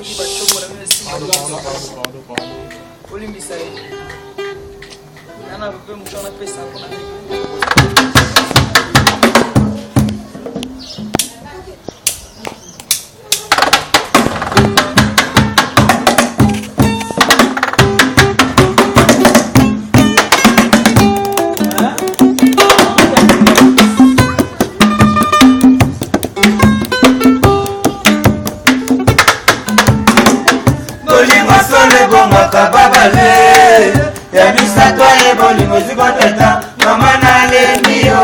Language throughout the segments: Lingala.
Soki bacombo na bino esimba olimbisa ye nana mpe moto wana apesa mpona Bolingo solo ebongaka babale ya misato aye bolingo ezwi kotata mama nalembi yo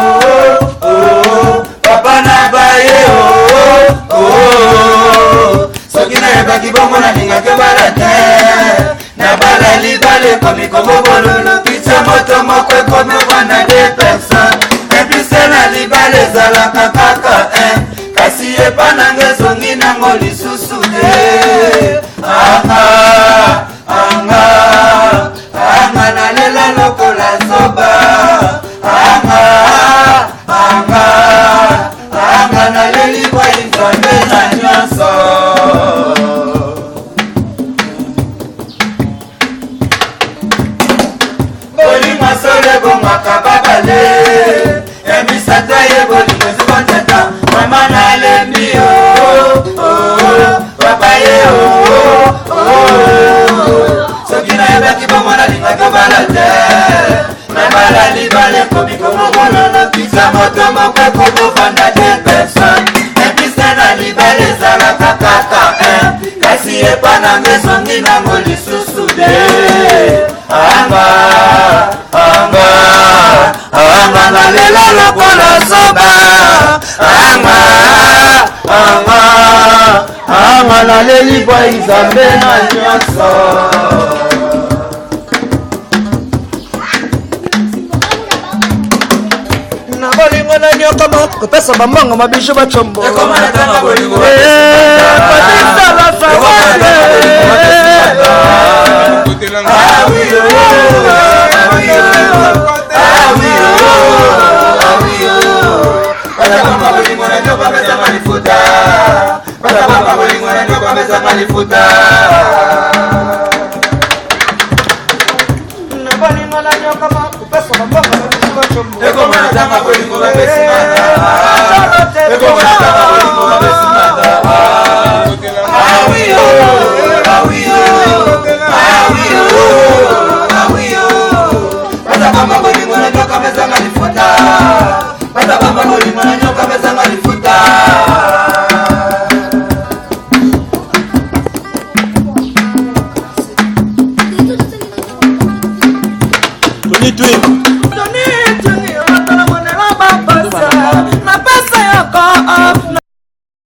oh, oh, papa na baye oh, oh, soki nayebaki bongo nalingaki obala te nabala libala ekomi komobololo kitya moto moko ekomi ovanda de personne eplise na libala ezalaka kaka kasi epa nanga ezongi nango lisusu te anga anga anga nalela lokola zoba anga anga anga naleli bwai nzambe na nyonso. Bolingo solo ebongaka babale ya misato ye bolingo ezobotata mama nalembi yo oh, papa ye oh, oh. Soki nayebaki bongo nalingaki obala te nabala libala ekomi komogololo pizza moto moko ekobofanda te personne epise na libala ezalaka kaka kasi epa nanga ezongi nango lisusu te anga anga anga nalela lokola zoba anga anga anga naleli bwa nzambe na nyonso. Na bolingo na nyokama kopesa bambongo mabiju bacombo. Ekoma na ntango bolingo. Ah oui, oh, ah oui, oh, ah oui, oh, ah oui, oh. Bazabamba bolingo na nyoka bapesanga lifuta. Bazabamba bolingo na nyoka bapesanga lifuta. Na bolingo na nyokama kopesa bambongo mabiju bacombo. Ekoma na ntango bolingo bapesi mata. Ekoma na ntango bolingo bapesi mata. Ah oui, oh, ah oui, oh, ah oui, oh, ah oui, oh. Bazabamba bolingo na nyoka bapesanga lifuta. Bazabamba bolingo na nyoka bapesanga lifuta. Tony Twin.